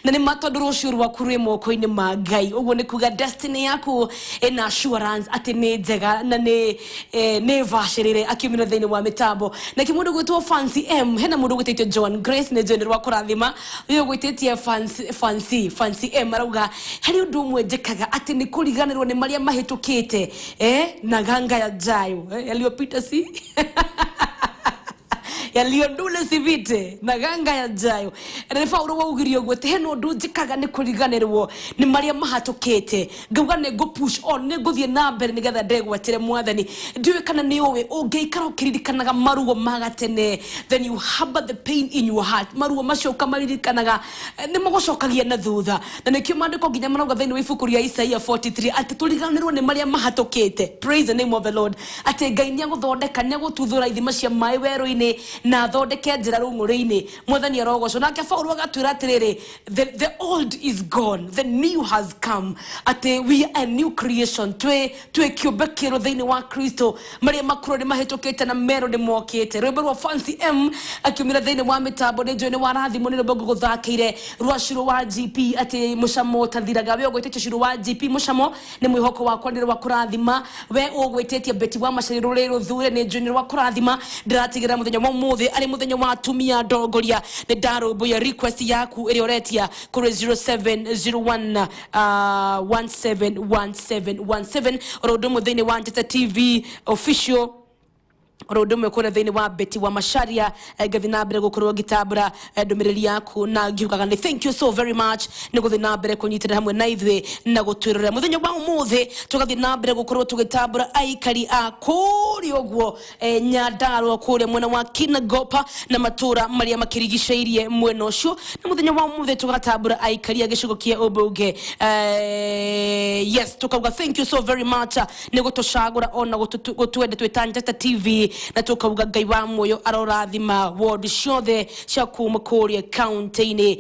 Na nĩ ma tondũ rũciũ rwaku rwĩ moko-inĩ ma Ngai. Ũguo nĩ kuga destiny yaku ĩna assurance atĩ nĩ njega na nĩ nĩ bacĩrĩre akiumĩra thĩinĩ wa mĩtambo. Na kĩmũndũ gwĩtwo Fancy M, hena mũndũ gwĩtĩtio Joan Grace, nĩ njũĩ nĩ rwa kũrathima. Ũyũ gwĩtĩtie Fancy, Fancy, Fancy M arauga harĩ ũndũ ũmwe njĩkaga atĩ nĩ kũriganĩrwo nĩ marĩa mahĩtũkĩte, na ganga ya jayo, yaliyopita si yaliyondule sivite na ganga ya jayo. Na nĩ Paulo waugire ũguo atĩ hena ũndũ njĩkaga nĩ kũriganĩrwo nĩ marĩa mahatũkĩte, ngauga nĩ ngũ push on, nĩ ngũthiĩ na mbere nĩgetha ndegwatĩre mwathani. Ndiũĩ kana nĩ ũĩ ũngĩikara ũkĩririkanaga maruo ma gatene, then you harbor the pain in your heart. Maruo macio ũkamaririkanaga, nĩ magũcokagia na thutha. Na nĩkĩo maandĩko nginya marauga thĩinĩ wa ibuku rĩa Isaia 43 atĩ tũriganĩrwo nĩ marĩa mahatũkĩte. Praise the name of the Lord. Atĩ Ngai nĩ agũthondeka, nĩ agũtuthũra ithima cia maĩ werũ-inĩ na athondeke njĩra rũng'ũrĩ-inĩ. Mwathani arogocwo. Nake Paulo agatwĩra atĩrĩrĩ, the old is gone, the new has come. Atĩ we are a new creation, twĩ kĩũmbe kĩerũ thĩinĩ wa Kristo. Marĩa makũrũ nĩ mahĩtũkĩte na merũ nĩ mokĩte. Rwĩmbo rwa Fancy M akiumĩra thĩinĩ wa mĩtambo nĩ njũĩ nĩ warathimwo nĩ rwĩmbo ngũgũthakĩire rwa Ciro wa GP atĩ mũcamo ũtathiraga. We ũgwĩtĩtie Ciro wa GP mũcamo nĩ mwĩhoko wakwa nĩ rwa kũrathima. We ũgwĩtĩtie Betty wa Macharia rũrĩ rũthure nĩ njũĩ nĩ rwa kũrathima. Ndĩratigĩra mũthenya wa ũmũthĩ arĩ mũthenya wa atumia ndongoria, nĩ ndarũmbũiya request yaku ĩrĩa ũretia kũrĩ 0701 171717 oro ũndũ ũmwe thĩinĩ wa Njata TV official, oro ũndũ ũmwe kũrĩa thĩinĩ wa Betty wa Macharia. Ngathiĩ na mbere gũkorwo ngĩtambũra ndũmĩrĩri yaku na ngiugaga nĩ thank you so very much nĩ gũthiĩ na mbere kũnyitĩrĩra hamwe na ithuĩ na gũtwĩrorera. Mũthenya wa ũmũthĩ tũgathiĩ na mbere gũkorwo tũgĩtambũra aikari a kũrĩa ũguo Nyandarua kũrĩa mwena wa Kinagopa na matũra marĩa makĩrigicĩirie mwena ũcio. Na mũthenya wa ũmũthĩ tũgatambũra aikari a gĩcigo kĩa ũmbunge. Yes, tukauga thank you so very much nĩ gũtũcagũra ona gũtwenda twĩ Njata TV, na tukauga Ngai wa muoyo arorathima ward ciothe cia kuma kũrĩa kaunti-inĩ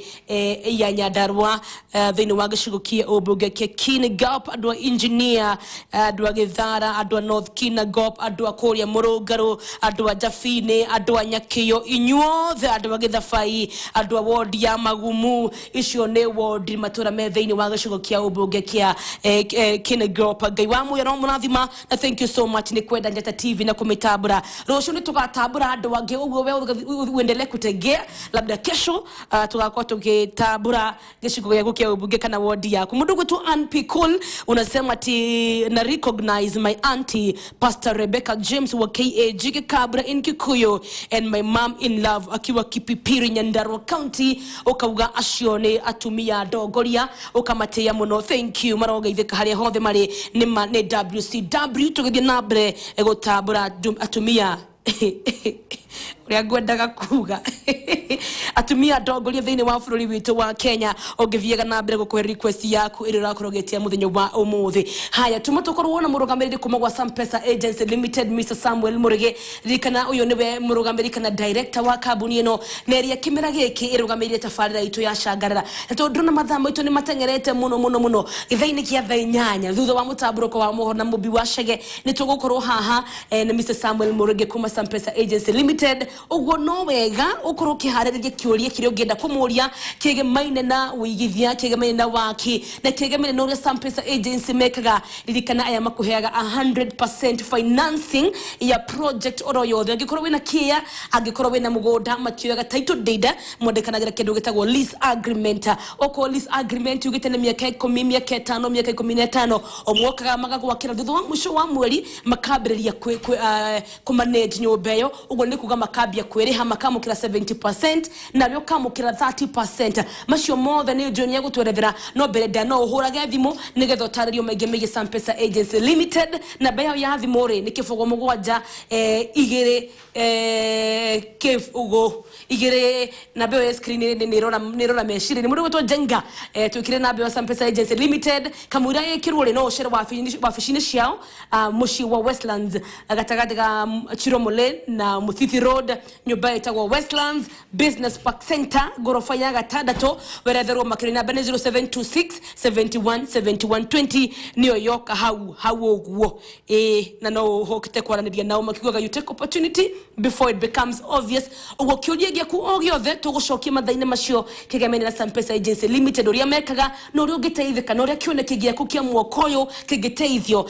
ya Nyandarua, thĩinĩ wa gĩcigo kĩa ũmbunge kĩa Kinangop, andũ a engineer, andũ a Gĩthara, andũ a North Kinangop, andũ a kũrĩa Mũrũngarũ, andũ a Jabinĩ, andũ a Nyakĩo, inyuothe andũ a Gĩthabai, andũ a ward ya Magumu. Icio nĩ ward matũra me thĩinĩ wa gĩcigo kĩa ũmbunge kĩa Kinangop. Ngai wa muoyo aromũrathima na thank you so much nĩ kwenda Njata TV na kũmĩtambũra. Rũciũ nĩ tũgatambũra andũ angĩ, ũguo we uendelee kutegea, labda kesho tugakorwo tũgĩtambũra gĩcigo gĩaku kĩa ũmbunge kana wodi yaku. Mũndũ gwĩtwo Ann P. Cole unasema ati na recognize my auntie Pastor Rebecca James wa KAG Gikabra in Kikuyu and my mom in love akiwa Kipipiri Nyandarua County. Ukauga acio nĩ atumia ndongoria, ũkamatĩĩa mũno. Thank you, marogeithĩka harĩa hothe marĩ. Nĩ ma nĩ WCW tũgĩthiĩ na mbere gũtambũra atumia ũrĩa ngwendaga kuga atumia ndongoria thĩinĩ wa bũrũri witũ wa Kenya. Ũngĩthiaga na mbere gũkũhe request yaku ĩrĩa ũrakorwo ũgĩtia mũthenya wa ũmũthĩ. Haya, tuma tũkorwo na mũrũgamĩrĩri kuma gwa Sampesa Agency Limited, Mr Samuel Mũrĩgĩ. Ririkana ũyũ nĩwe mũrũgamĩrĩri kana director wa kambuni ĩno, na ĩrĩa kĩmera gĩkĩ ĩrũgamĩrĩire tabarĩra itũ ya Cangarara. Na tondũ ndĩrona mathaa maitũ nĩ mateng'erete mũno mũno mũno, gĩthaa-inĩ kĩa thaa 8 thutha wa mũtambũrũko wa mohoro na mũmbi wa Chege, nĩ tũgũkorwo haha na Mr Samuel Mũrĩgĩ kuma Sampesa Agency Limited. Ũguo no wega ũkorwo ũkĩharĩrĩria kĩũria kĩrĩa ũngĩenda kũmũria kĩgemaine na ũigithia, kĩgemaine na waki, na kĩgemaine na ũrĩa Sampesa Agency mekaga. Ririkana aya makũheaga 100% financing ya project oro yothe. Angĩkorwo wĩna kĩa, angĩkorwo wĩna mũgũnda, matioyaga title deed, mwandĩkanagĩra kĩndũ gĩtagwo lease agreement. Okorwo lease agreement yugĩte nĩ mĩaka 10, mĩaka 5, mĩaka 15, o mokaga magagwakĩra thutha wa mũico wa mweri makambĩrĩria kũmanage nyũmba ĩyo. Ũguo nĩ kuga makambia kwĩrĩha, makamũkĩra 70% nawe ũkamũkĩra 30%. Macio mothe nĩ njũĩ nĩ egũtwerethera, no mbere nda no ũhũrage thimũ nĩgetha ũtarĩrio maingĩ megiĩ Sampesa Agency Limited. Namba yao ya thimũ rĩ nĩ 07 2 0 2 namba ĩyo ya screen nĩ ĩrora meciria. Nĩ mũndũ gwĩtwo Jenga, twĩkĩre namba ya Sampesa Agency Limited kamũira ĩkĩrwo rĩ no ũcere wabici-inĩ ciao, mũciĩ wa Westlands, gatagatĩ ga Chiromo Lane na Mũthithi Mbagathi Road, nyũmba ĩtagwo Westlands Business Park Center, gorofa ya gatandatũ. Weretherwo makĩria namba nĩ 0726 71 71 20, nĩyo yoka hau hau ũguo. Ĩĩ, na no ũhokete kwaranĩria nao makiugaga you take opportunity before it becomes obvious. Ũguo kĩũria gĩaku o gĩothe tũgũcokia mathaa-inĩ macio kĩgemene na Sampesa Agency Limited, ũrĩa mekaga na ũrĩa ũngĩteithĩka na ũrĩa kĩoneki gĩaku kĩa mwaka ũyũ kĩngĩteithio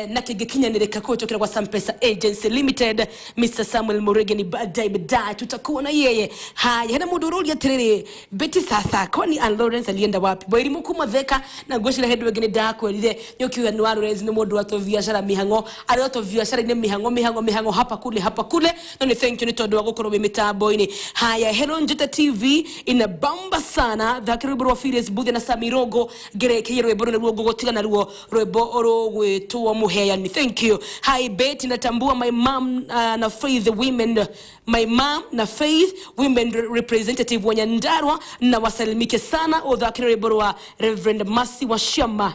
na kĩngĩkinyanĩrĩka kũhĩtũkĩra kwa Sampesa Agency Limited. Mr Samuel Murege ni baadaye baadaye tutakuwa na yeye. Haya, hena mũndũ ũrũria atĩrĩrĩ, Betty, sasa kwani Ann Lawrence alienda wapi? Bwairimu kuma Theka na ngwĩciria hĩndĩ ĩngĩ nĩ ndakwĩrire nĩ ũkiuga nĩ wa Lawrence nĩ mũndũ wa tũbiacara mĩhang'o, arĩ o tũbiacara-inĩ mĩhang'o mĩhang'o mĩhang'o hapa kule hapa kule, no nĩ thank you nĩ tondũ wa gũkorwo wĩ mĩtambo-inĩ. Haya, hello Njata TV inabamba sana, thakĩra rwĩmbo rwa Furious Booth na Samirogo, ngerekeire rwĩmbo rũu nĩruo ngũgũtiga naruo, rwĩmbo rũgwĩtwo Mũheani. Thank you. Hi Betty, natambua my mom na Faith women, my mom na Faith women representative wa Nyandarua, na wasalimike sana. Ũthakĩre rwĩmbo rwa Reverend Mercy wa Shama,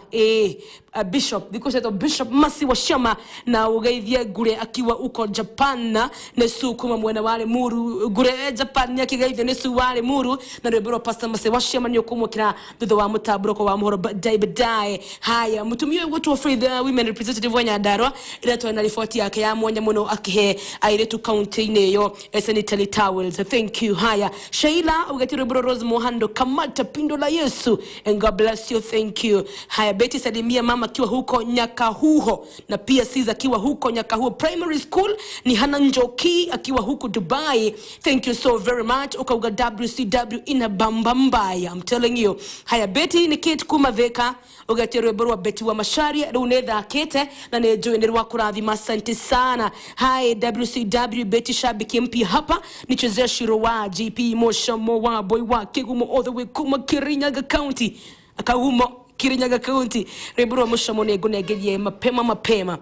Bishop because Bishop Mercy wa Shama, na ũgeithie Ngure akiwa uko Japan, na su kuma mwena wa Limuru. Ngure Japan nĩ akĩgeithio nĩ su wa Limuru, na rwĩmbo rwa Pastor Mercy wa Shama nĩ ũkũmũkĩra thutha wa mũtambũrũko wa mohoro baadaye baadaye. Haya, mũtumia ũyũ gwĩtwo Faith women representative wa Nyandarua, ĩrĩa twarĩ na riboti yake ya mwanya mũno akĩhe airĩtu kaunti-inĩ ĩyo sanitary towels. Thank you. Haya, Sheila ũgetie rwĩmbo rwa Rose Muhando, kamata pindo la Yesu, and God bless you. Thank you. Haya, Betty, salimia mama akiwa huko Nyakahuho, na pia Siza akiwa huko Nyakahuho Primary School, ni Hana Njoki akiwa huko Dubai. Thank you so very much. Ukauga WCW ina bamba mbaya, I'm telling you. Haya, Betty ni Kate kuma Thika, ũgetie rwĩmbo rwa Betty wa Macharia, rĩu nĩ thakĩte na nĩ njũĩ nĩ rwa kũrathima. Asante sana. Hi WCW, Betty shabiki mpya hapa, nichezea Shiro wa GP Moshamo wa boy wa Kigumo all the way kuma Kirinyaga County, Akagumo Kirinyaga County. Rwĩmbo rwa Moshamo nĩ ngũnengerie mapema mapema,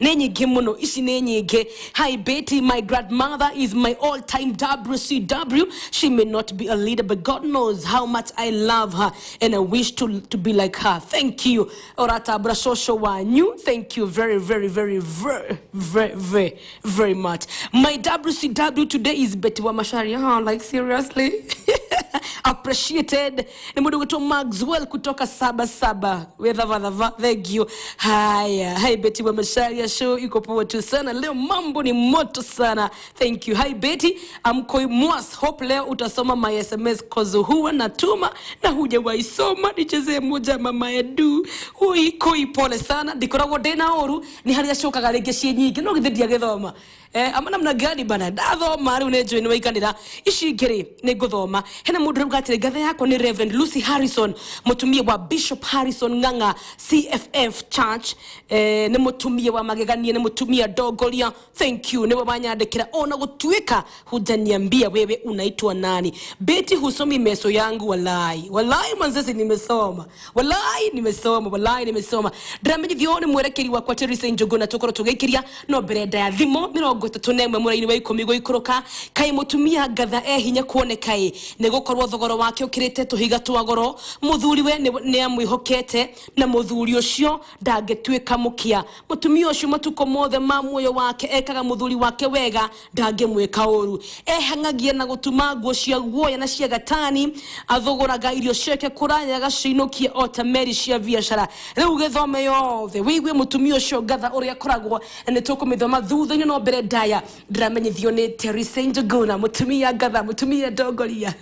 nĩ nyingĩ mũno ici, nĩ nyingĩ. Hi Betty, my grandmother is my all time WCW. She may not be a leader, but God knows how much I love her and I wish to be like her. Thank you. Ũratambũra cũcũ wanyu. Thank you very very very very very very very much. My WCW today is Betty wa Macharia. Oh, like seriously. Appreciated. Ni mũndũ gwĩtwo Maxwell kutoka saba saba wethavadhava. Thank you. Haya, hi Betty wa Macharia, show iko poa tu sana leo, mambo ni moto sana. Thank you. Hi Betty, amkoi mwas, hope leo utasoma my SMS cause huwa natuma na hujawaisoma. Nichezee moja mama Edu. Hui koi, pole sana, ndikoragwo ndĩna ũru nĩ harĩa cokaga rĩngĩ ciĩ nyingĩ, no githĩ ndiagĩthoma ama namna gani bana, ndathoma rĩu nĩ njũĩ nĩ waiganĩra, ici ingĩ rĩ nĩ ngũthoma. Hena mũndũ rauga atĩrĩ, ngathe yakwa nĩ Reverend Lucy Harrison, mũtumia wa Bishop Harrison Ng'ang'a CFF Church, nĩ mũtumia wa magegania, nĩ mũtumia ndongoria. Thank you, nĩwe wanyandĩkĩra, ona gũtuĩka hujaniambia wewe unaitwa nani. Betty, husomi meso yangu? Walai walai manzesi, nimesoma, walai nimesoma, walai nimesoma. Ndĩramenyithio nĩ mwerekeri wakwa Teresa Njogo, na tũkorwo tũgĩikĩria no mbere nda ya thimo 31 mũraini wa 10 gũikũrũka. Kaĩ mũtumia ngatha e hinya kuoneka ĩ, nĩ gũkorwo thogoro wake ũkĩrĩte tũhiga twa goro. Mũthuri we nĩ amwĩhokete, na mũthuri ũcio ndangĩtuĩka mũkia. Mũtumia ũcio matukũ mothe ma muoyo wake ekaga mũthuri wake wega, ndangĩmwĩka ũru. Ehang'agia na gũtuma nguo cia guoya na cia gatani, athũgũraga irio ciake kũraya, agaciinũkia o ta meri cia biacara. Rĩu gĩthome yothe wĩigue mũtumia ũcio ngatha ũrĩa akoragwo, na nĩ tũkũmĩthoma thutha-inĩ, no mbere ndaya ndĩramenyithio nĩ Teresa Njuguna, mũtumia ngatha, mũtumia ndongoria.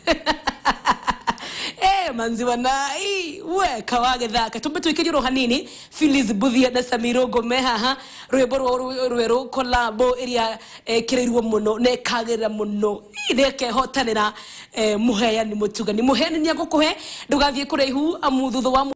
Manzi wanai we kawagethaka tumbe tuikirie ro hanini. Phyllis Buthia na Samirogo me haha, rwĩmbo rwa rwerũ collabo ĩrĩa ĩkĩrĩirwo mũno na ĩkagĩrĩra mũno, ĩkehotanĩra mũheani mũtugani. Mũheani nĩ egũkũhe, ndũgathiĩ kũraihu amu thutha wa